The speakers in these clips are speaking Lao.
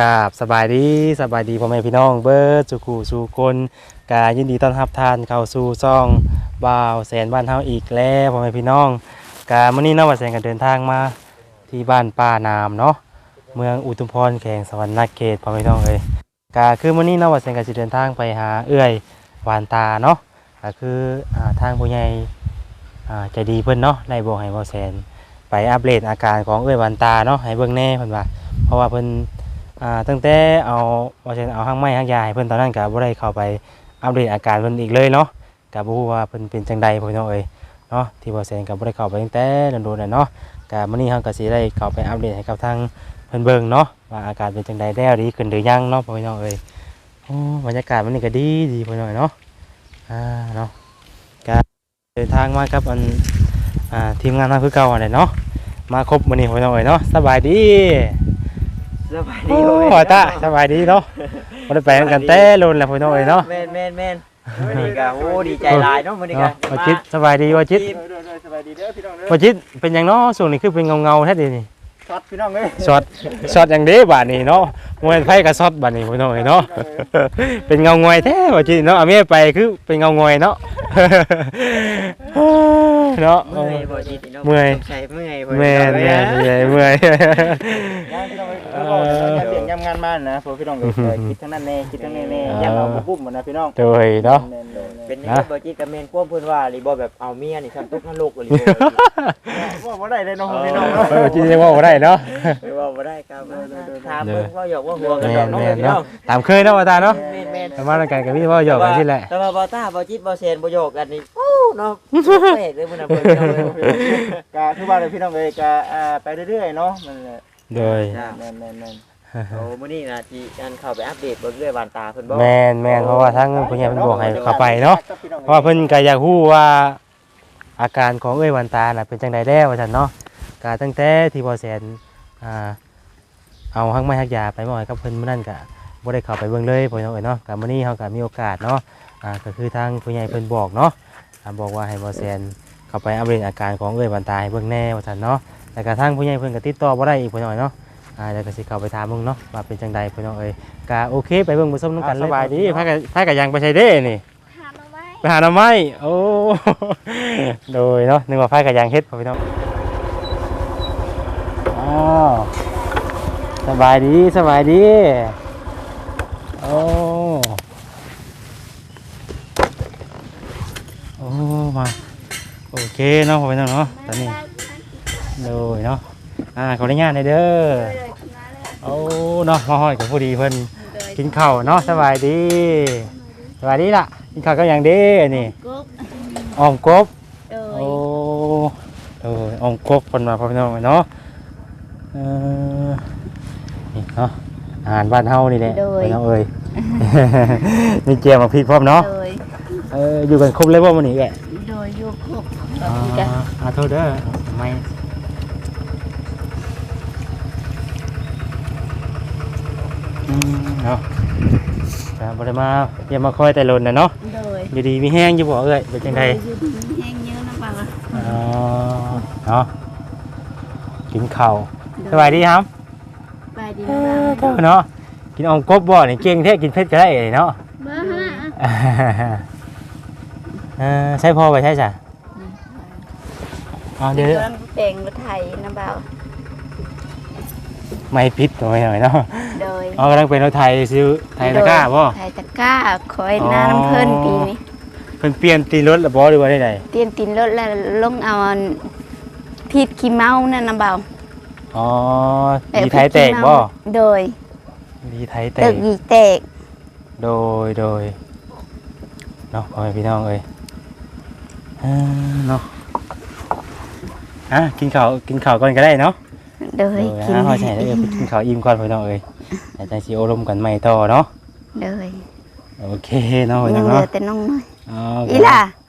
ກາບສະບາຍດີ, ສະບາຍດີພໍ່ແມ່ພີ່ນ້ອງເບິດສູ່ຄູ່ສູ່ຄົນ. ກະຍິນດີຕ້ອນຮັບທ່ານເຂົ້າສູ່ຊ່ອງບ່າວແສນບ້ານເຮົາອີກແລ້ວພໍ່ແມ່ພີ່ນ້ອງ. ກະມື້ນີ້ເນາະ ບ່າວແສນກະເດີນທາງມາທີ່ບ້ານປ່າໜາມເນາະ ເມືອງອຸທຸມພອນ ແຂວງສະຫວັນນະເຂດ ພໍ່ແມ່ພີ່ນ້ອງເອີຍ. ກະຄືມື້ນີ້ເນາະ ບ່າວແສນກະຊິເດີນທາງໄປຫາເອື້ອຍຫວານຕາເນາະ. ກະຄື ອ່າ ທາງຜູ້ໃຫຍ່ ອ່າ ໃຈດີເພິ່ນເນາະ ໄດ້ບອກໃຫ້ບ່າວແສນໄປອັບເດດອາການຂອງເອື້ອຍຫວານຕາເນາະ ໃຫ້ເບິ່ງແດ່ເພິ່ນວ່າ. ເພາະວ່າເພິ່ນ ອ່າ ຕັ້ງແຕ່ເອົາ ບ່າວແສນເອົາຮາກໄມ້ຮາກຢາໃຫ້ເພິ່ນຕອນນັ້ນ ກະບໍ່ໄດ້ເຂົ້າໄປອັບເດດອາການເພິ່ນອີກເລີຍເນາະ. ກະບໍ່ຮູ້ວ່າເພິ່ນເປັນຈັ່ງໃດ ພໍ່ແມ່ພີ່ນ້ອງເອີຍເນາະ. ທີ່ບ່າວແສນກະບໍ່ໄດ້ເຂົ້າໄປຕັ້ງແຕ່ດົນໆແລ້ວເນາະ. ກະມື້ນີ້ເຮົາກະຊິໄດ້ເຂົ້າໄປອັບເດດໃຫ້ກັບທາງເພິ່ນເບິ່ງເນາະ ວ່າອາການເປັນຈັ່ງໃດ ແລ້ວດີຂຶ້ນຫຼືຍັງເນາະ ພໍ່ແມ່ພີ່ນ້ອງເອີຍ. ໂອ້ ບັນຍາກາດມື້ນີ້ກະດີໆ ພໍ່ແມ່ພີ່ນ້ອງເອີຍເນາະ. ອ່າ ເນາະ ກະເດີນທາງມາກັບອັນ ອ່າ ທີມງານເຮົາຄືເກົ່າຫັ້ນແຫຼະເນາະ. ມາຄົບມື້ນີ້ ພໍ່ແມ່ພີ່ນ້ອງເອີຍເນາະ. ສະບາຍດີ. ສະບາຍດີ. ໂອ້ ພໍ່ແມ່ພີ່ນ້ອງ ຕາ ສະບາຍດີເນາະ. ບໍ່ໄດ້ໄປນຳກັນແຕ່ດົນແລ້ວ ພໍ່ແມ່ພີ່ນ້ອງເອີຍເນາະ. ແມ່ນໆໆ. ມື້ນີ້ກະ ໂອ້ ດີໃຈຫຼາຍເນາະ ມື້ນີ້ກະ. ໂດຍ ມາ ໂດຍ ສະບາຍດີ ບ່າວຈິດ. ໂດຍໆ ສະບາຍດີເດີພີ່ນ້ອງເດີ. ບ່າວຈິດ ເປັນຫຍັງເນາະ ຊ່ວງນີ້ຄືເປັນເງົາໆແທ້ດຽວນີ້? ຊັອດພີ່ນ້ອງເອີຍ. ຊັອດ ຊັອດຫຍັງເດ້ບາດນີ້ເນາະ. ບໍ່ແມ່ນໃຜກະຊັອດບາດນີ້ ພີ່ນ້ອງເອີຍເນາະ. ເອີ ເປັນເງົາງອຍແທ້ບ່າວຈິດເນາະ. ເອົາເມຍໄປຄືເປັນເງົາງອຍເນາະ. ເນາະ ເມື່ອຍບໍ່ຈິດເນາະ. ເມື່ອຍ ສົງໄສເມື່ອຍ. ແມ່ນໆ ເມື່ອຍ ເມື່ອຍ. ຍັງພີ່ນ້ອງເອີຍ ຄືເວົ້າເລື່ອງຍາມວຽກຍາມງານມານະ ພໍ່ພີ່ນ້ອງເອີຍ. ເອີ ຄິດທາງນັ້ນແດ່ ຄິດທາງນີ້ແດ່ ຢ້ານເຮົາບໍ່ກຸ້ມຫັ້ນນະພີ່ນ້ອງ. ໂດຍເນາະ. ແມ່ນໆ ເປັນຫຍັງ ນະ ບໍ່ຈິດ ກະແມ່ນຄວາມເພິ່ນວ່າອີ່ຫຼີບໍ່ ແບບເອົາເມຍນີ້ຊ່ຳຕົກນະລົກອີ່ຫຼີ. ເວົ້າບໍ່ໄດ້ເລີຍເນາະ ພີ່ນ້ອງເນາະ. ເອີ ຈິດຍັງເວົ້າບໍ່ໄດ້ເນາະ. ເອີ ເວົ້າບໍ່ໄດ້ ໂດຍໆໆ ຖາມເບິ່ງ ເວົ້າຫຍອກເວົ້າຫົວກັນດອກເນາະ ແມ່ນໆ ພີ່ນ້ອງ. ຕາມເຄີຍເນາະ ບ່າວຕາເນາະ. ແມ່ນໆ ປະມານນັ້ນກະມີເວົ້າຫຍອກກັນຊີ້ແຫຼະ. ແຕ່ວ່າ ແຕ່ວ່າບ່າວຕາ ບ່າວຈິດ ບ່າວແສນບໍ່ຫຍອກກັນນີ້ ໂອ້ ເນາະ ແປກເລີຍ ພີ່ນ້ອງເອີຍ. ກະຄືວ່າແຫຼະ ພີ່ນ້ອງເອີຍ ກະ ອ່າ ໄປເລື້ອຍໆເນາະ. ແມ່ນແຫຼະ. ໂດຍ ຈ້າ ແມ່ນໆໆ. ໂອ້ ມື້ນີ້ນະ ຊິອັນເຂົ້າໄປອັບເດດເບິ່ງເອື້ອຍຫວານຕາເພິ່ນບໍ່? ແມ່ນໆ ເພາະວ່າທາງຜູ້ໃຫຍ່ເພິ່ນບອກໃຫ້ເຂົ້າໄປເນາະ. ເພາະວ່າເພິ່ນກະຢາກຮູ້ວ່າ ອາການຂອງເອື້ອຍຫວານຕານະເປັນຈັ່ງໃດແລ້ວວ່າຊັ້ນເນາະ. ກະຕັ້ງແຕ່ທີ່ບ່າວແສນ ອ່າ ເອົາຮາກໄມ້ຮາກຢາໄປມອບໃຫ້ກັບເພິ່ນມື້ນັ້ນ ກະບໍ່ໄດ້ເຂົ້າໄປເບິ່ງເລີຍ ພໍ່ພີ່ນ້ອງເອີຍເນາະ. ກະມື້ນີ້ເຮົາກະມີໂອກາດເນາະ ອ່າ ກະຄືທາງຜູ້ໃຫຍ່ເພິ່ນບອກເນາະ ອ່າ ບອກວ່າໃຫ້ບ່າວແສນເຂົ້າໄປອັບເດດອາການຂອງເອື້ອຍຫວານຕາໃຫ້ເບິ່ງແດ່ວ່າຊັ້ນເນາະ. ແລ້ວກະທາງຜູ້ໃຫຍ່ເພິ່ນກະຕິດຕໍ່ບໍ່ໄດ້ອີກ ພໍ່ພີ່ນ້ອງເນາະ. ອ່າ ແລ້ວກະຊິເຂົ້າໄປຖາມເບິ່ງເນາະ ວ່າເປັນຈັ່ງໃດ ພໍ່ພີ່ນ້ອງເອີຍ. ກະໂອເຄ ໄປເບິ່ງໄປຊົມນຳກັນເລີຍ. ອ່າ ສະບາຍດີ. ພາກັນ ພາກັນຫຍັງໄປໃສເດ້ນີ້? ຫາໜໍ່ໄມ້. ໄປຫາໜໍ່ໄມ້. ໂອ້ ໂດຍເນາະ ນຶກວ່າພາກັນຫຍັງເຮັດ ພໍ່ພີ່ນ້ອງ. ອ້າວ ສະບາຍດີ ສະບາຍດີ. ໂອ້ ໂອ້ ມາ ໂອເຄເນາະ ພໍ່ພີ່ນ້ອງເນາະ. ຕອນນີ້ ໂດຍເນາະ ອ່າ ຂໍອະນຸຍາດແດ່ເດີ. ໂອ້ ເນາະ ມາຮອດກະພໍດີເພິ່ນ ໂດຍ ກິນເຂົ້າເນາະ. ສະບາຍດີ ສະບາຍດີລະ. ກິນເຂົ້າກັບຫຍັງເດ້ອັນນີ້? ກົບ ອ່ອມກົບ. ໂດຍ ໂອ້ ໂດຍ ອ່ອມກົບເພິ່ນວ່າ ພໍ່ພີ່ນ້ອງເນາະ. ເອີ ນີ້ເນາະ ອາຫານບ້ານເຮົານີ້ແຫຼະ ໂດຍ ພີ່ນ້ອງເອີຍ. ມີແຈ່ວໝາກພິກພ້ອມເນາະ. ໂດຍ ເອີ ຢູ່ກັນຄົບເລີຍບໍ່ມື້ນີ້ເອື້ອຍ? ໂດຍ ຢູ່ຄົບ. ອ່າ ຂໍໂທດເດີ ໄມ້ ອືມ ເນາະ ກະບໍ່ໄດ້ມາຢ້ຽມມາຄອຍແຕ່ດົນແລ້ວເນາະ. ໂດຍ ຢູ່ດີມີແຮງຢູ່ບໍ່ເອື້ອຍ ເປັນຈັ່ງໃດ? ໂດຍ ຢູ່ດີມີແຮງຢູ່ນະບ່າວ. ອໍ ເນາະ ກິນເຂົ້າ. ໂດຍ ສະບາຍດີຄຳ. ສະບາຍດີ ເອີ ເຈົ້າເນາະ ກິນອ່ອມກົບບໍ່ນີ້? ເກັ່ງແທ້ ກິນເຜັດກະໄດ້ເນາະ. ບໍ່ຫາ ເອີ ໃຊ້ພໍ່ໄປໃຊ້ຊະ? ອືມ ເອົາ ເດີ ກຳລັງແປງລົດໄຖນະບ່າວ. ໄມ້ປິດໄວ້ໜ້ອຍເນາະ. ໂດຍ ເອົາ ກຳລັງແປງລົດໄຖ ຊິໄຖຕະກ້າບໍ່? ໂດຍ ໄຖຕະກ້າ ຄອຍນານຳເພິ່ນປີນີ້. ອໍ ເພິ່ນປ່ຽນຕີນລົດແລ້ວບໍ່ ຫຼືວ່າໃດ? ປ່ຽນຕີນລົດແລ້ວ ລົງເອົາອັນຮີດຂີ້ເມົານັ້ນນະບ່າວ. ອໍ ໄປເອົາຮີດໄຖແຕກບໍ່? ຂີ້ເມົາ ໂດຍ ຮີດໄຖແຕກ ຕຶກຮີດໄຖແຕກ. ໂດຍ ໂດຍ ເນາະ ພໍ່ແມ່ພີ່ນ້ອງເອີຍ. ເອີ ເນາະ ອ່າ ກິນເຂົ້າ ກິນເຂົ້າກ່ອນກະໄດ້ເນາະ. ໂດຍ ໂດຍ ກິນ ອ່າ ເຮົາຊິໃຫ້ເອື້ອຍກິນເຂົ້າອີ່ມກ່ອນ ພີ່ນ້ອງເອີຍ ແລ້ວຈັ່ງຊິໂອ້ລົມກັນໃໝ່ຕໍ່ເນາະ. ໂດຍ ໂອເຄເນາະ ພີ່ນ້ອງເນາະ. ຍັງເຫຼືອແຕ່ນ້ອງນ້ອຍ. ອໍ ອີ່ຫຼ້າ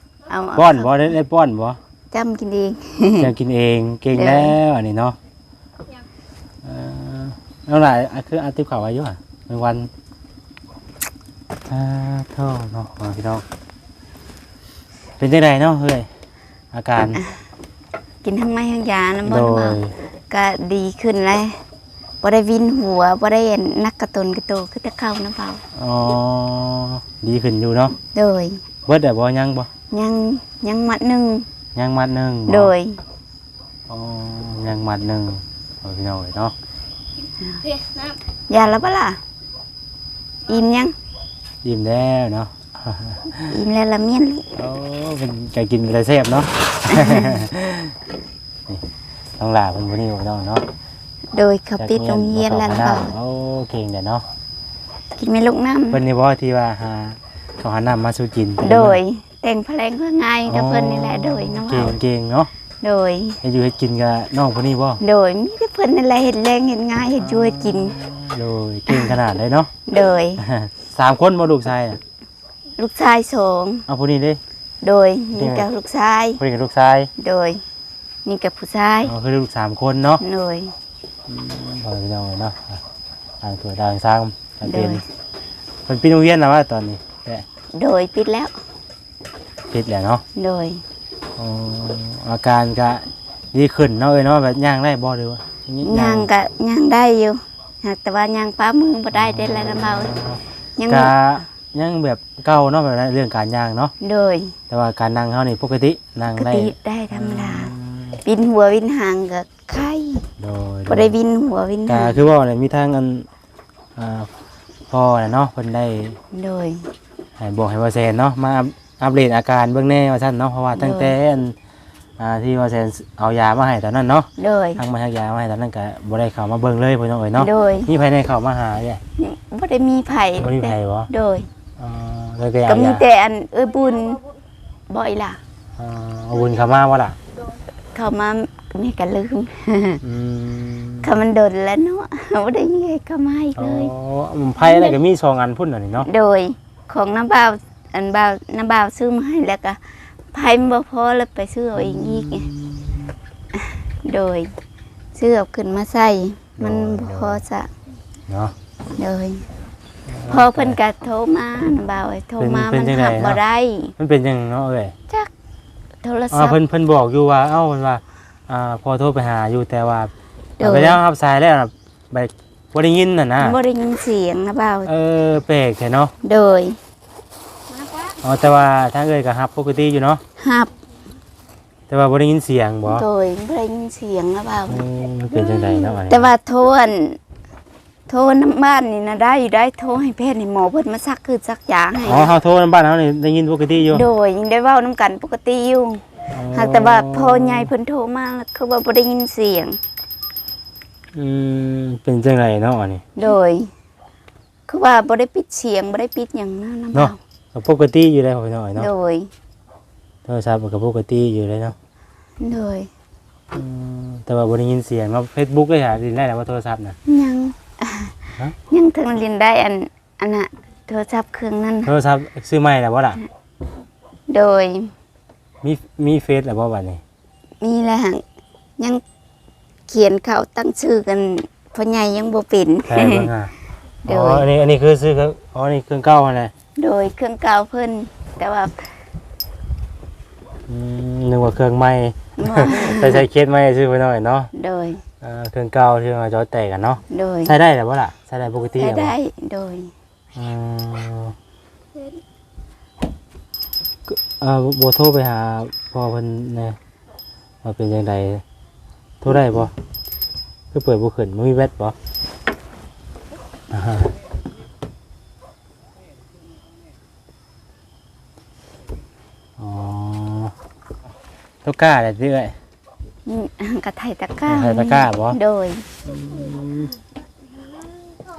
ເອົາ ປ້ອນບໍ່? ໄດ້ ໄດ້ປ້ອນບໍ່? ຈ້ຳກິນເອງ ຈ້ຳກິນເອງ ເກັ່ງແລ້ວອັນນີ້ເນາະ. ເອີ ນ້ອງຫຼ້າ ອາ ຄືອາຕິບເຂົ້າໄວ້ຢູ່ຫະ ແມງວັນ. ອາ ໂທ້ເນາະ ພີ່ນ້ອງ ເປັນຈັ່ງໃດເນາະເອື້ອຍ ອາການ? ກິນທັງໄມ້ທັງຢານຳບໍ່? ໂດຍ ກະດີຂຶ້ນແລ້ວ. ບໍ່ໄດ້ວິນຫົວ ບໍ່ໄດ້ອັນໜັກກະຕົນກະໂຕຄືແຕ່ເກົ່ານະເບົາ. ອໍ ດີຂຶ້ນຢູ່ເນາະ. ໂດຍ. ເບິດແລ້ວບໍ່? ຍັງບໍ່? ຍັງ ຍັງມັດໜຶ່ງ. ຍັງມັດໜຶ່ງບໍ່? ໂດຍ. ອໍ ຍັງມັດໜຶ່ງ ພໍ່ພີ່ນ້ອງເອີຍເນາະ. ເພ ນ້ຳ ຢາລະບໍ່ລະ? ອີ່ມຍັງ? ອີ່ມແລ້ວເນາະ. ອີ່ມແລ້ວລະມ້ຽນເລີຍ. ໂອ້ ເພິ່ນກະກິນເປັນຕາແຊບເນາະ. ນີ້ ນ້ອງຫຼ້າເພິ່ນຜູ້ນີ້ພີ່ນ້ອງເນາະ. ໂດຍ ເຂົາປິດໂຮງຮຽນແລ້ວ. ໂອ້ ເກັ່ງແທ້ເນາະ. ກິນແມ່ລູກນ້ຳ. ເພິ່ນນີ້ບໍ່ທີ່ວ່າຫາເຂົ້າຫານ້ຳມາສູ່ກິນ? ໂດຍ. ແຕ່ງພະແລງເພື່ອງ່າຍກັບເພິ່ນນີ້ແຫຼະ. ອໍ ໂດຍ ນ້ອງ ເກັ່ງ ເກັ່ງເນາະ. ໂດຍ. ເຮັດຢູ່ເຮັດກິນກະນ້ອງຜູ້ນີ້ບໍ່? ໂດຍ. ມີແຕ່ເພິ່ນນີ້ແຫຼະເຮັດແລງເຮັດງານ ເຮັດຢູ່ເຮັດກິນ. ອໍ ໂດຍ ເກັ່ງຂະໜາດເລີຍເນາະ. ໂດຍ. ສາມຄົນບໍ່ລູກຊາຍນະ? ລູກຊາຍສອງ. ເອົາ ຜູ້ນີ້ເດ້? ໂດຍ. ນີ້ກະລູກຊາຍ. ຜູ້ນີ້ກະລູກຊາຍ. ໂດຍ. ນີ້ກະຜູ້ຊາຍ. ອໍ ຄືລູກສາມຄົນເນາະ. ໂດຍ. ອືມ ພໍ່ພີ່ນ້ອງເອີຍເນາະ ຕ່າງຖ້ວຍຕ່າງຊາມ. ໂດຍ. ເພິ່ນປິດໂຮງຮຽນແລ້ວວ່າຕອນນີ້? ໂດຍ ປິດແລ້ວ. ປິດແລ້ວເນາະ. ໂດຍ. ອໍ ອາການກະດີຂຶ້ນເນາະເອີຍເນາະ. ແບບຍ່າງໄດ້ບໍ່ ຫຼືວ່າ? ຍ່າງກະຍ່າງໄດ້ຢູ່ ຫາກແຕ່ວ່າຍ່າງປະມືບໍ່ໄດ້ເດ້ລະນະເບົາ. ຍັງ ກະຍັງແບບເກົ່າເນາະ ແບບເລື່ອງການຍ່າງເນາະ. ໂດຍ. ແຕ່ວ່າການນັ່ງເຮົານີ້ປົກກະຕິ ນັ່ງໄດ້ ປົກກະຕິໄດ້ທຳມະດາ. ອືມ ວິນຫົວວິນຫາງກະໄຄ. ໂດຍ. ບໍ່ໄດ້ວິນຫົວວິນຫາງ. ກະຄືເວົ້າແຫຼະ ມີທາງອັນ ອ່າ ພໍ່ນະເນາະ ເພິ່ນໄດ້ ໂດຍ ໃຫ້ບອກໃຫ້ບໍ່ແຊນເນາະ ມາອັບ ອັບເດດອາການເບິ່ງແດ່ວ່າຊັ້ນເນາະ. ເພາະວ່າ ໂດຍ ຕັ້ງແຕ່ອັນ ອ່າ ທີ່ວ່າແຊນເອົາຢາມາໃຫ້ຕອນນັ້ນເນາະ. ໂດຍ. ທາງມາຮັກຢາມາໃຫ້ຕອນນັ້ນກະບໍ່ໄດ້ເຂົ້າມາເບິ່ງເລີຍ ພີ່ນ້ອງເອີຍເນາະ. ໂດຍ. ມີໃຜແດ່ເຂົ້າມາຫາ? ບໍ່ໄດ້ມີໃຜ. ບໍ່ມີໃຜບໍ່? ໂດຍ. ອໍ ແລ້ວກະ ກະມີແຕ່ອັນເອື້ອຍບຸນ ບໍ່ອີ່ຫຼ້າ? ອໍ ເອື້ອຍບຸນເຂົ້າມາບໍ່ລະ? ເຂົ້າມາ ແມ່ກະລືມ. ອືມ ກະມັນດົນແລ້ວເນາະ ບໍ່ໄດ້ເຂົ້າມາອີກເລີຍ. ອໍ ໄຟນັ້ນກະມີສອງອັນພຸ້ນອັນນີ້ເນາະ. ໂດຍ. ຂອງນ້າບ່າວ ອັນບ່າວ ນ້າບ່າວຊື້ມາໃຫ້ ແລ້ວກະໄຟມັນບໍ່ພໍ ແລ້ວໄປຊື້ເອົາເອງອີກ. ອືມ ໂດຍ. ຊື້ເອົາຂຶ້ນມາໃສ່ ມັນ ໂດຍ ບໍ່ພໍຊະເນາະ. ໂດຍ. ພໍ່ເພິ່ນກະໂທມາ ນ້າບ່າວໂທມາ ເປັນ ມັນຮັບບໍ່ໄດ້. ມັນເປັນຫຍັງເນາະເອີຍ? ຈັກ ໂທລະສັບ. ເພິ່ນ ເພິ່ນບອກຢູ່ວ່າ ເອົ້າ ເພິ່ນວ່າ ອ່າ ພໍ່ໂທໄປຫາຢູ່ ແຕ່ວ່າ ໂດຍ ໄປແລ້ວ ຮັບສາຍແລ້ວ ແບບ ບໍ່ໄດ້ຍິນຫັ້ນນະ ບໍ່ໄດ້ຍິນສຽງນະບ່າວ. ເອີ ແປກແທ້ເນາະ. ໂດຍ. ອໍ ແຕ່ວ່າທາງເອື້ອຍກະຮັບປົກກະຕິຢູ່ເນາະ? ຮັບ. ແຕ່ວ່າບໍ່ໄດ້ຍິນສຽງບໍ? ໂດຍ ບໍ່ໄດ້ຍິນສຽງນະບ່າວ. ໂອ້ ມັນເປັນຈັ່ງໃດເນາະ ອັນນີ້? ແຕ່ວ່າໂທອັນ ໂທນຳບ້ານນີ້ນະໄດ້ຢູ່ໄດ໋ ໂທໃຫ້ແພດໃຫ້ໝໍເພິ່ນມາສັກຄືດສັກຢາໃຫ້. ອໍ ເຮົາໂທນຳບ້ານເຮົານີ້ໄດ້ຍິນປົກກະຕິຢູ່? ໂດຍ ຍັງໄດ້ເວົ້ານຳກັນປົກກະຕິຢູ່. ອໍ ຫາກແຕ່ວ່າພໍ່ໃຫຍ່ເພິ່ນໂທມາ ຄືວ່າບໍ່ໄດ້ຍິນສຽງ. ອືມ ເປັນຈັ່ງໃດເນາະອັນນີ້? ໂດຍ ຄືວ່າບໍ່ໄດ້ປິດສຽງ ບໍ່ໄດ້ປິດຫຍັງນະ ນຳ ເນາະ ເຮົາ ກະປົກກະຕິຢູ່ແລ້ວພີ່ນ້ອງເນາະ. ໂດຍ. ໂທລະສັບມັນກະປົກກະຕິຢູ່ແລ້ວເນາະ. ໂດຍ. ອືມ ແຕ່ວ່າບໍ່ໄດ້ຍິນສຽງເນາະ. ເຟສບຸກໄດ້ຫາຫຼິ້ນໄດ້ແລ້ວບໍ່ ໂທລະສັບນະ? ຍັງ. ຮະ? ຍັງເຖິງຫຼິ້ນໄດ້ ອັນ ອັນນະ ໂທລະສັບເຄື່ອງນັ້ນ. ໂທລະສັບຊື້ໃໝ່ແລ້ວບໍ່ລະ? ໂດຍ. ມີ ມີເຟສແລ້ວບໍ່ບາດນີ້? ມີແລ້ວ ຍັງຂຽນເຂົ້າຕັ້ງຊື່ກັນ ພໍ່ໃຫຍ່ຍັງບໍ່ເປັນ. ໃສ່ເບິ່ງຫາ. ໂດຍ. ອໍ ອັນນີ້ ອັນນີ້ຄືຊື່ ອໍ ນີ້ເຄື່ອງເກົ່າຫັ້ນແຫຼະ. ໂດຍ ເຄື່ອງເກົ່າເພິ່ນ ແຕ່ວ່າ ອືມ ນຶກວ່າເຄື່ອງໃໝ່. ບໍ່. ໃສ່ ໃສ່ເຄສໃໝ່ຊື່ພີ່ນ້ອງເນາະ. ໂດຍ. ເອີ ເຄື່ອງເກົ່າທີ່ວ່າຈໍແຕກກັນເນາະ. ໂດຍ. ໃຊ້ໄດ້ແລ້ວບໍ່ລະ? ໃຊ້ໄດ້ປົກກະຕິຢູ່ບໍ່? ໃຊ້ໄດ້. ໂດຍ. ອໍ ເອີ ບໍ່ໂທໄປຫາພໍ່ເພິ່ນແດ່ ວ່າເປັນຈັ່ງໃດ? ໂທໄດ້ບໍ່? ຄືເປີດບໍ່ຂຶ້ນ? ບໍ່ມີແບັດບໍ່? ອໍ ໂຕກ້າແຫຼະຕິເອື້ອຍ? ອືມ ຫາກະໄຖຕະກ້າ. ໄຖຕະກ້າບໍ່? ໂດຍ. ອືມ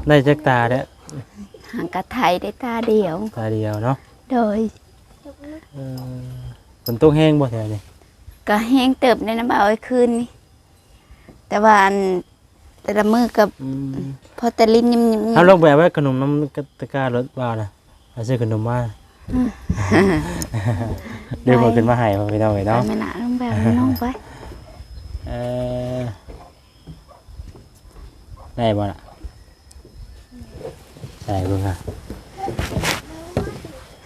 ໄດ້ຈັກຕາແລ້ວ? ຫາກະໄຖໄດ້ຕາດຽວ. ຕາດຽວເນາະ. ໂດຍ. ເອີ ຝົນຕົກແຮງບໍ່ແຖວນີ້? ກະແຮງເຕີບເດ້ນະບ່າວເອີຍ ຄືນນີ້ ແຕ່ວ່າອັນ ແຕ່ລະມື້ກໍ ອືມ ພໍແຕ່ຫຼິ້ນຍິ້ມໆ. ເຮົາລົງໄປເອົາໄວ້ຂະໜົມນຳຕະກ້າລົດບ່າວນະ ເອົາຊື້ຂະໜົມມາ. ອືມ ເດີບໍ່ຂຶ້ນມາໃຫ້ພີ່ນ້ອງເອີຍເນາະ. ແມ່ນລະ ລົງໄປເອົານ້ອງໄປ. ເອີ ໄດ້ບໍ່ລະ? ໃສ່ເບິ່ງຫາ.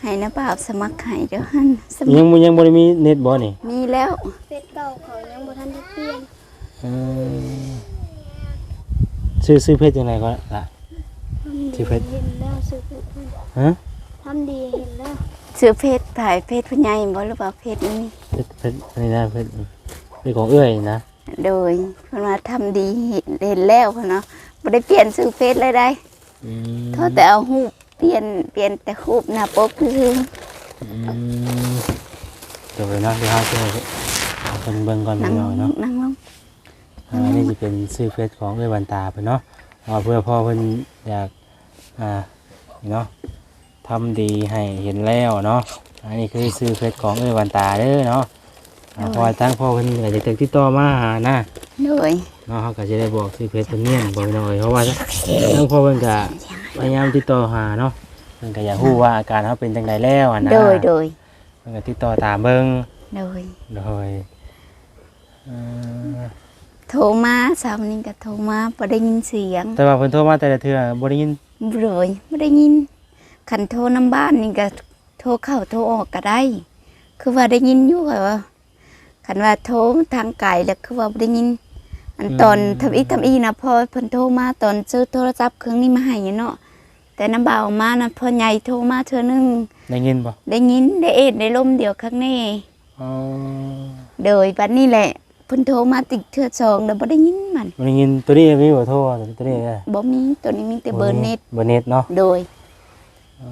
ໃຫ້ນະບ່າວສະໝັກໃຫ້ເດີຫັ້ນ. ຍັງ ຍັງບໍ່ໄດ້ມີເນັດບໍ່ນີ້? ມີແລ້ວ. ເຟສເກົ່າເຂົາຍັງບໍ່ທັນໄດ້ປ່ຽນ. ເອີ ຊື່ ຊື່ເຟສຈັ່ງໃດກໍລະ? ຊື່ເຟສ ເຫັນແລ້ວ ຊື່ເຟສ ຮະ? ທຳດີເຫັນແລ້ວ. ຊື່ເຟສໃຜ? ເຟສຜູ້ໃຫຍ່ບໍ່ ຫຼືວ່າເຟສອັນນີ້? ເຟສ ເຟສອັນນີ້ນະ ເຟສ ເຟສຂອງເອື້ອຍນະ. ໂດຍ ເພິ່ນວ່າທຳດີ ເຫັນ ເຫັນແລ້ວເພິ່ນເນາະ ບໍ່ໄດ້ປ່ຽນຊື່ເຟສເລີຍໃດ໋. ອືມ ເທົ່າແຕ່ເອົາຮູບປ່ຽນ ປ່ຽນແຕ່ຮູບໜ້າປົກຊື່ໆ. ອືມ ໂດຍເນາະ ດຽວເຮົາຊິໃຫ້ເພິ່ນເບິ່ງກ່ອນ ພີ່ນ້ອງເນາະ. ນັ່ງລົງ ອາ ອັນນີ້ຊິເປັນຊື່ເຟສຂອງເອື້ອຍຫວັນຕາເພິ່ນເນາະ ເອົາເພື່ອພໍ່ເພິ່ນຢາກ ອ່າ ນີ້ເນາະ ທຳດີໃຫ້ເຫັນແລ້ວເນາະ. ອັນນີ້ຄືຊື່ເຟສຂອງເອື້ອຍຫວັນຕາເດີເນາະ. ອ່າ ໂດຍ ເພາະວ່າທາງພໍ່ເພິ່ນກໍຈະຕິດຕໍ່ມາຫານະ. ໂດຍ ເນາະ ເຮົາກໍຊິໄດ້ບອກຊື່ເຟສເພິ່ນແມ່ນບໍ່ ພີ່ນ້ອງເອີຍ ເພາະວ່າທາງພໍ່ເພິ່ນກໍພະຍາຍາມຕິດຕໍ່ຫາເນາະ. ເພິ່ນກໍຢາກຮູ້ວ່າອາການເຮົາເປັນຈັ່ງໃດແລ້ວຫັ້ນນະ. ໂດຍ ໂດຍ ເພິ່ນກໍຕິດຕໍ່ຕາມເບິ່ງ. ໂດຍ ໂດຍ ເອີ ໂທມາ ເຊົ້ານີ້ກໍໂທມາ ບໍ່ໄດ້ຍິນສຽງ. ແຕ່ວ່າເພິ່ນໂທມາແຕ່ລະເທື່ອບໍ່ໄດ້ຍິນ? ໂດຍ ບໍ່ໄດ້ຍິນ. ຄັນໂທນຳບ້ານນີ້ກໍໂທເຂົ້າໂທອອກກໍໄດ້ ຄືວ່າໄດ້ຍິນຢູ່ ຂ້ອຍວ່າ. ຄັນວ່າໂທທາງໄກແລ້ວຄືວ່າບໍ່ໄດ້ຍິນ. ອັນ ອືມ ຕອນທຳອິດທຳອີນະ ພໍ່ເພິ່ນໂທມາຕອນຊື້ໂທລະສັບເຄື່ອງນີ້ມາໃຫ້ເນາະ ແຕ່ນຳບ່າວອອກມານະ ພໍ່ໃຫຍ່ໂທມາເທື່ອໜຶ່ງ. ໄດ້ຍິນບໍ່? ໄດ້ຍິນ ໄດ້ເອດ ໄດ້ລົມດຽວຄັກແນ່. ອໍ ໂດຍ ບັດນີ້ແຫຼະ ເພິ່ນໂທມາຕິກເທື່ອສອງແລ້ວບໍ່ໄດ້ຍິນມັນ. ບໍ່ໄດ້ຍິນ. ໂຕນີ້ມີບໍ່ໂທ ໂຕນີ້ນະ? ບໍ່ມີ ໂຕນີ້ມີແຕ່ເບີເນັດ. ເບີເນັດເນາະ. ໂດຍ ອໍ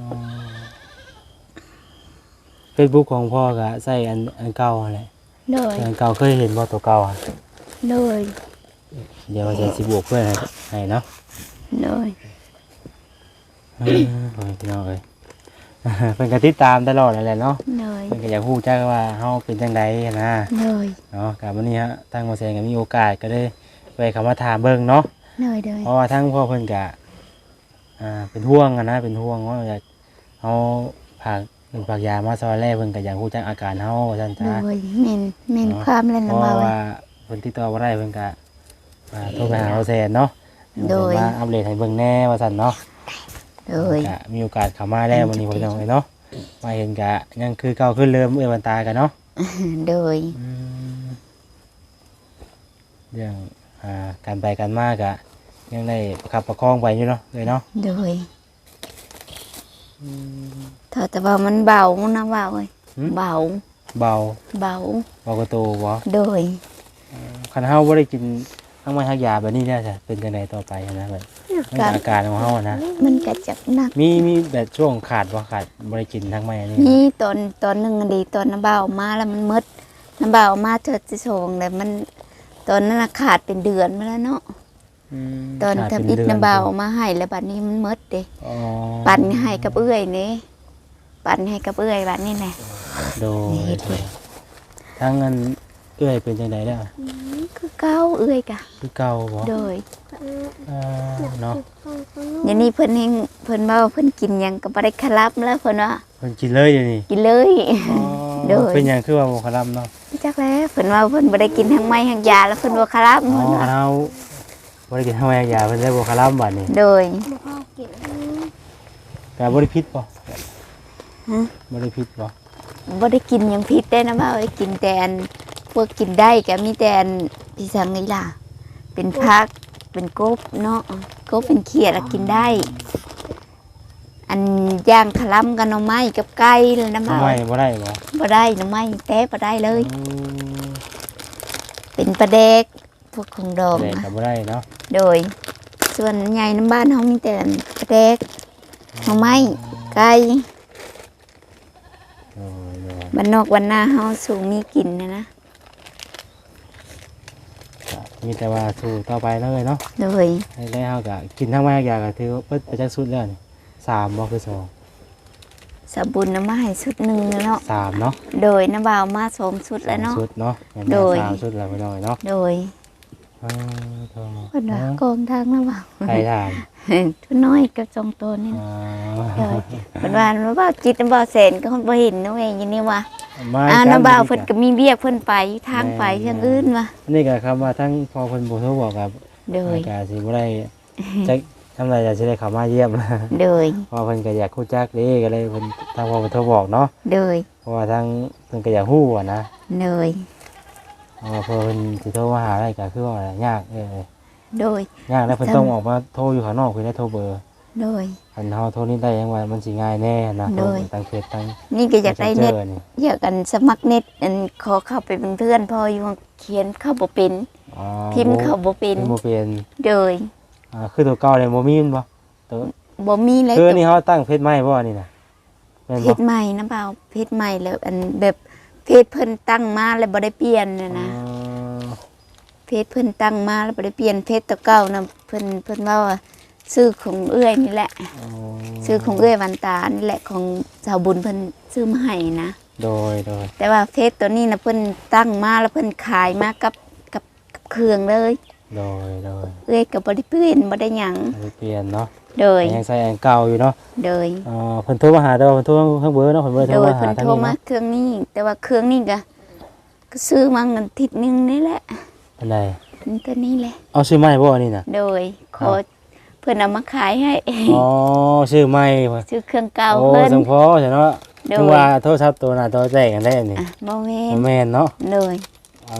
ເຟສບຸກຂອງພໍ່ກໍໃຊ້ອັນ ອັນເກົ່າຫັ້ນແຫຼະ. ໂດຍ ອັນເກົ່າເຄີຍເຫັນບໍ່ ໂຕເກົ່າຫັ້ນ? ໂດຍ ດຽວວ່າຊິບວກເພື່ອໃຫ້ ໃຫ້ເນາະ. ໂດຍ ເອີ ໂອ້ຍ ພີ່ນ້ອງເອີຍ ເພິ່ນກໍຕິດຕາມຕະຫຼອດນັ້ນແຫຼະເນາະ. ໂດຍ ເພິ່ນກໍຢາກຮູ້ຈັກວ່າເຮົາເປັນຈັ່ງໃດຫັ້ນນະ. ໂດຍ ເນາະ ກໍມື້ນີ້ທາງບໍ່ແສນກໍມີໂອກາດກໍເລີຍແວ່ເຂົ້າມາຖາມເບິ່ງເນາະ. ໂດຍ ໂດຍ ເພາະວ່າທາງພໍ່ເພິ່ນກໍ ອ່າ ເປັນຫ່ວງຫັ້ນນະ ເປັນຫ່ວງວ່າຢາກ ເຮົາຝາກເງິນຝາກຢາມາຊ່ອຍແລ້ວ ເພິ່ນກໍຢາກຮູ້ຈັກອາການເຮົາວ່າຊັ້ນຊະ. ໂດຍ ແມ່ນ ແມ່ນ ເນາະ ຄວາມແລ້ວນະ ເພາະວ່າເພິ່ນຕິດຕໍ່ບໍ່ໄດ້ ເພິ່ນກໍ ອ່າ ໂທໄປຫາເຮົາແຊນເນາະ. ໂດຍ ມາອັບເດດໃຫ້ເບິ່ງແດ່ວ່າຊັ້ນເນາະ. ໂດຍ ກໍມີໂອກາດເຂົ້າມາແລ້ວມື້ນີ້ ພໍ່ນ້ອງເອີຍເນາະ ມາເຫັນກໍຍັງຄືເກົ່າຄືເດີມ ເອື້ອຍຫວັນຕາກັນເນາະ. ໂດຍ ອືມ ເລື່ອງ ອ່າ ການໄປການມາກໍຍັງໄດ້ປະຄັບປະຄອງໄປຢູ່ເນາະ ເອື້ອຍເນາະ. ໂດຍ ອືມ ຖ້າແຕ່ວ່າມັນເບົານະ ເບົາເອີຍ. ຫຶ? ເບົາ ເບົາ ເບົາ ເບົາກວ່າໂຕບໍ່? ໂດຍ ເອີ ຄັນເຮົາບໍ່ໄດ້ກິນທັງໄມ້ທັງຢາແບບນີ້ແລ້ວ ເປັນຈັ່ງໃດຕໍ່ໄປຫັ້ນນະ ແບບ ອາການ ອາການຂອງເຮົາຫັ້ນນະ ມັນກໍຈະໜັກ. ມີ ມີແບບຊ່ວງຂາດບໍ່? ຂາດ ບໍ່ໄດ້ກິນທັງໄມ້ອັນນີ້ ມີຕອນ ຕອນໜຶ່ງຫັ້ນເດ ຕອນນ້ຳເບົາມາແລ້ວມັນໝົດ ນ້ຳເບົາມາເທື່ອທີສອງແລ້ວ ມັນ ຕອນນັ້ນນະຂາດເປັນເດືອນມາແລ້ວເນາະ. ອືມ ຕອນທຳອິດນຳບ່າວເອົາມາໃຫ້ ແລ້ວບັດນີ້ມັນໝົດເດ້. ອໍ ປັນໃຫ້ກັບເອື້ອຍເດ້ ປັນໃຫ້ກັບເອື້ອຍບັດນີ້ແຫຼະ. ໂດຍ ນີ້ເຮັດເດ້ ທັງອັນເອື້ອຍເປັນຈັ່ງໃດແລ້ວ? ອືມ ຄືເກົ່າ ເອື້ອຍກະຄືເກົ່າບໍ? ໂດຍ ເອີ ເນາະ ດຽວນີ້ເພິ່ນແຮ່ງ ເພິ່ນເວົ້າເພິ່ນກິນຫຍັງກໍບໍ່ໄດ້ຄະລຳແລ້ວ ເພິ່ນວ່າ. ເພິ່ນກິນເລີຍດຽວນີ້? ກິນເລີຍ. ອໍ ໂດຍ ເປັນຫຍັງຄືວ່າບໍ່ຄະລຳເນາະ? ຈັກແຫຼະ ເພິ່ນວ່າເພິ່ນບໍ່ໄດ້ກິນທັງໄມ້ທັງຢາ ແລ້ວເພິ່ນບໍ່ຄະລຳ. ອໍ ເພິ່ນວ່າ ຄັນເຮົາບໍ່ໄດ້ກິນທັງໄມ້ທັງຢາ ເພິ່ນເລີຍບໍ່ຄະລຳບັດນີ້. ໂດຍ ບໍ່ພໍກິນ ກະບໍ່ໄດ້ຜິດບໍ? ຮະ ບໍ່ໄດ້ຜິດບໍ? ບໍ່ໄດ້ກິນຫຍັງຜິດເດ້ນະ ເວົ້າ ໄດ້ກິນແຕ່ອັນພວກກິນໄດ້ ກະມີແຕ່ອັນ ອີຫຍັງນີ້ລະ ເປັນຜັກ ເປັນກົບເນາະ ກົບເປັນຂຽດລະກິນໄດ້. ອັນຢ່າງຄະລຳກັບໜໍ່ໄມ້ກັບໄກ່ລະນະ ໜໍ່ໄມ້ບໍ່ໄດ້ບໍ? ບໍ່ໄດ້ ໜໍ່ໄມ້ແຕ່ບໍ່ໄດ້ເລີຍ. ອືມ ເປັນປາແດກ ພວກຂອງດອງ ປາແດກກໍບໍ່ໄດ້ເນາະ. ໂດຍ ສ່ວນໃຫຍ່ນຳບ້ານເຮົາມີແຕ່ປາແດກ ໜໍ່ໄມ້ ໄກ່. ໂດຍໆ ບ້ານນອກບ້ານນາເຮົາສູ່ມີກິນນະນະ. ກະມີແຕ່ວ່າສູ້ຕໍ່ໄປເນາະເອື້ອຍເນາະ. ໂດຍ ແລ້ວເຮົາກະກິນທັງໄມ້ທັງຢາກະຖືວ່າເບິດໄປຈັກຊຸດແລ້ວນີ້? ສາມບໍ່ ຄືສອງ? ສາວບຸນເອົາມາໃຫ້ຊຸດໜຶ່ງແລ້ວເນາະ. ສາມເນາະ. ໂດຍ ນ້າບ່າວເອົາມາສອງຊຸດແລ້ວເນາະ. ສອງຊຸດເນາະ. ໂດຍ ສາມຊຸດແລ້ວພີ່ນ້ອງເນາະ. ໂດຍ ເອີ ໂດຍ ເພິ່ນວ່າ ເອີ ກອງທາງນະບ່າວ ໃຜຖາມ? ຕົວນ້ອຍກັບສອງຕົວນີ້. ອໍ ໂດຍ ເພິ່ນວ່າ ວ່າຈິດນຳບ່າວແສນກໍບໍ່ເຫັນເນາະ ຢູ່ນີ້ວ່າ. ອ້າວ ນ້າບ່າວເພິ່ນກໍມີວຽກເພິ່ນໄປ ທາງໄປທາງອື່ນວ່າ. ອັນນີ້ກໍຄຳວ່າທາງພໍ່ເພິ່ນບໍ່ໂທບອກກໍ ໂດຍ ກໍຊິບໍ່ໄດ້ ຈັກຍາມໃດຈະຊິໄດ້ເຂົ້າມາຢ້ຽມ. ໂດຍ ເພາະວ່າເພິ່ນກໍຢາກຮູ້ຈັກເດ້ ກໍເລີຍເພິ່ນ ທາງພໍ່ເພິ່ນໂທບອກເນາະ. ໂດຍ ເພາະວ່າທາງເພິ່ນກໍຢາກຮູ້ຫັ້ນນະ. ໂດຍ ເພາະວ່າເພິ່ນຊິໂທມາຫາໄດ້ກໍຄືວ່າຍາກ ເອີ ໂດຍ ຍາກແລ້ວ ເພິ່ນຕ້ອງອອກມາໂທຢູ່ຂ້າງນອກພຸ້ນແຫຼະ ໂທເບີ. ໂດຍ ຄັນເຮົາໂທນີ້ໄດ້ ຍັງວ່າມັນຊິງ່າຍແດ່ນະ ໂທເບີທາງເຟສ ທາງ ນີ້ກໍຢາກໄດ້ເນັດ ເຊັນເຈີນີ້ ຢາກອັນສະໝັກເນັດ ອັນຂໍເຂົ້າໄປເປັນເພື່ອນ ເພາະຢູ່ຮຽນເຂົ້າບໍ່ເປັນ. ອໍ ພິມເຂົ້າບໍ່ເປັນ ພິມບໍ່ເປັນ. ໂດຍ ອ່າ ຄືໂຕເກົ່ານີ້ບໍ່ມີແມ່ນບໍ່? ໂຕ ບໍ່ມີເລີຍ ຄືນີ້ເຮົາຕັ້ງເຟສໃໝ່ບໍ່ ອັນນີ້ນະ? ແມ່ນບໍ່? ເຟສໃໝ່ນະບ່າວ ເຟສໃໝ່ແລ້ວ ອັນແບບເຟສເພິ່ນຕັ້ງມາແລ້ວບໍ່ໄດ້ປ່ຽນນະນະ. ອໍ ເຟສເພິ່ນຕັ້ງມາແລ້ວບໍ່ໄດ້ປ່ຽນ ເຟສໂຕເກົ່ານະ ເພິ່ນ ເພິ່ນເວົ້າວ່າ ຊື່ຂອງເອື້ອຍນີ້ແຫຼະ. ອໍ ຊື່ຂອງເອື້ອຍວັນຕານີ້ແຫຼະ ຂອງສາວບຸນເພິ່ນຊື້ມາໃຫ້ນະ. ໂດຍ ໂດຍ ແຕ່ວ່າເຟສໂຕນີ້ນະ ເພິ່ນຕັ້ງມາແລ້ວເພິ່ນຂາຍມາກັບ ກັບ ກັບເຄື່ອງເລີຍ. ໂດຍ ໂດຍ ເອື້ອຍກໍບໍ່ໄດ້ປ່ຽນ ບໍ່ໄດ້ຫຍັງ ບໍ່ໄດ້ປ່ຽນເນາະ. ໂດຍ ກໍຍັງໃຊ້ອັນເກົ່າຢູ່ເນາະ. ໂດຍ ເອີ ເພິ່ນໂທມາຫາ ແຕ່ວ່າເພິ່ນໂທທາງເບີເນາະ ເພິ່ນບໍ່ໄດ້ໂທມາຫາທາງນີ້ເນາະ. ໂດຍ ເພິ່ນໂທມາເຄື່ອງນີ້ ແຕ່ວ່າເຄື່ອງນີ້ກໍ ກໍຊື້ມາອາທິດໜຶ່ງນີ້ແຫຼະ. ອັນໃດ? ອັນໂຕນີ້ແຫຼະ. ເອົາ ຊື້ໃໝ່ບໍ່ອັນນີ້ນະ? ໂດຍ ຂໍ ເອົາ ເພິ່ນເອົາມາຂາຍໃຫ້. ອໍ ຊື້ໃໝ່ ຊື້ເຄື່ອງເກົ່າ. ໂອ້ ເພິ່ນ ຈັ່ງພໍຊະເນາະ. ໂດຍ ເຖິງວ່າໂທລະສັບໂຕໜ້າໂຕແຕກຫັ້ນແຫຼະນີ້. ອ່ະ ບໍ່ແມ່ນ ບໍ່ແມ່ນເນາະ. ໂດຍ ອໍ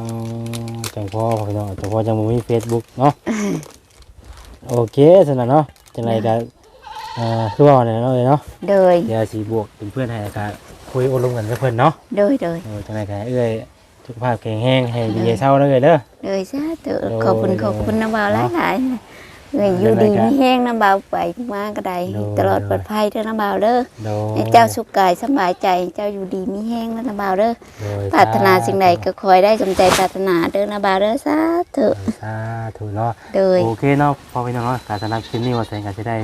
ຈັ່ງພໍພີ່ນ້ອງ ຈັ່ງພໍຈັ່ງບໍ່ມີເຟສບຸກເນາະ. ໂອເຄຊັ້ນນະເນາະ ຈັ່ງໃດກໍ ໂດຍ ເອີ ຄືເວົ້ານັ້ນແຫຼະເນາະ ເອື້ອຍເນາະ. ໂດຍ ດຽວຊິບວກເປັນເພື່ອນໃຫ້ ແລ້ວກໍຄຸຍໂອ້ລົມກັນກັບເພິ່ນເນາະ. ໂດຍ ໂດຍ ເອີ ຈັ່ງໃດກໍໃຫ້ເອື້ອຍສຸຂະພາບແຂງແຮງ ໃຫ້ດີໃຫ້ເຊົາເດີ້ເອື້ອຍເດີ້. ໂດຍ ສາທຸ. ໂດຍ ຂອບຄຸນ ໂດຍ ຂອບຄຸນນຳບ່າວ ໂດຍ ຫຼາຍໆ ເອື້ອຍ ໂດຍ ຢູ່ດີມີແຮງນຳບ່າວ ໄປມາກໍໄດ້ ໂດຍ ຕະຫຼອດ ໂດຍ ປອດໄພເດີ້ນຳບ່າວເດີ້. ໂດຍ ໃຫ້ເຈົ້າສຸກກາຍສະບາຍໃຈ ເຈົ້າຢູ່ດີມີແຮງນຳບ່າວເດີ້. ໂດຍ ປາດຖະໜາ ສາທຸ ສິ່ງໃດກໍຂໍໃຫ້ໄດ້ສົມໃຈປາດຖະໜາເດີ້ນຳບ່າວເດີ້. ສາທຸ ໂດຍ ສາທຸເນາະ. ໂດຍ ໂອເຄເນາະ ພໍ່ແມ່ພີ່ນ້ອງເນາະ ກໍສຳລັບຄລິບນີ້ ວ່າແສງກໍຊິໄດ້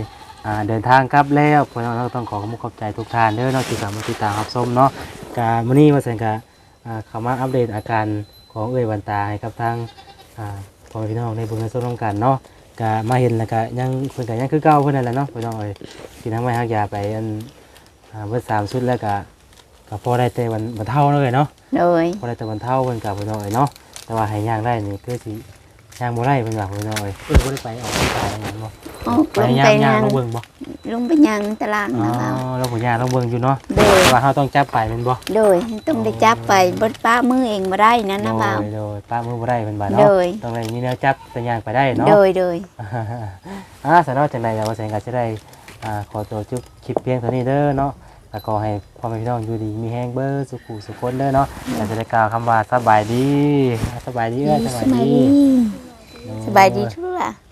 ອ່າ ເດີນທາງກັບແລ້ວ ພໍ່ແມ່ພີ່ນ້ອງ ຕ້ອງຂໍຂອບຄຸນຂອບໃຈທຸກທ່ານເດີ້ເນາະ ທີ່ເຂົ້າມາຕິດຕາມຮັບຊົມເນາະ. ກໍມື້ນີ້ວ່າແສງກໍ ອ່າ ເຂົ້າມາອັບເດດອາການຂອງເອື້ອຍວັນຕາໃຫ້ກັບທາງ ອ່າ ພໍ່ແມ່ພີ່ນ້ອງໄດ້ເບິ່ງໄດ້ຊົມນຳກັນເນາະ. ກະມາເຫັນແລ້ວກະຍັງ ເພິ່ນກະຍັງຄືເກົ່າເພິ່ນນັ້ນແຫຼະເນາະ ພີ່ນ້ອງເອີຍ. ກິນທັງໄມ້ຮັກຢາໄປ ອັນ ອ່າ ເບິດສາມຊຸດແລ້ວກະ ກະພໍໄດ້ແຕ່ບັນ ບັນເທົາເນາະເອື້ອຍເນາະ. ໂດຍ ພໍໄດ້ແຕ່ບັນເທົາເພິ່ນກະ ພີ່ນ້ອງເອີຍເນາະ. ແຕ່ວ່າໃຫ້ຍ່າງໄດ້ນີ້ຄືຊິຍ່າງບໍ່ໄດ້ເພິ່ນວ່າ ພີ່ນ້ອງເອີຍ. ເອີ ບໍ່ໄດ້ໄປອອກກຳລັງກາຍຫຍັງບໍ່? ອອກ ໄປ ລົງໄປຍ່າງ ຍ່າງ ຍ່າງລົງເບິ່ງບໍ່? ລົງໄປຍ່າງຕະຫຼາດນະ ອໍ ບ່າວ ລົງໄປຍ່າງລົງເບິ່ງຢູ່ເນາະ. ໂດຍ ແຕ່ວ່າເຮົາຕ້ອງຈັບໄປແມ່ນບໍ່? ໂດຍ ຕ້ອງໄດ້ຈັບໄປ ອໍ ເພິ່ນປະມືເອງບໍ່ໄດ້ນະ ອໍ ນະບ່າວ. ໂດຍ ໂດຍ ປະມືບໍ່ໄດ້ເພິ່ນວ່າເນາະ. ໂດຍ ຕ້ອງໄດ້ມີແນວຈັບແຕ່ຍ່າງໄປໄດ້ເນາະ. ໂດຍ ໂດຍ ອ່າ ຊັ້ນເນາະ ຈັ່ງໃດກໍວ່າແສງກໍຊິໄດ້ ອ່າ ຂໍຕົວຈົບຄລິບພຽງເທົ່ານີ້ເດີ້ເນາະ. ກໍຂໍໃຫ້ພໍ່ແມ່ພີ່ນ້ອງຢູ່ດີມີແຮງເບິດສູ່ຜູ້ສູ່ຄົນເດີ້ເນາະ. ກໍຊິໄດ້ກ່າວຄຳວ່າສະບາຍດີ ສະບາຍດີເອື້ອຍ ສະບາຍດີ ສະບາຍດີ ໂດຍ ສະບາຍດີທຸກ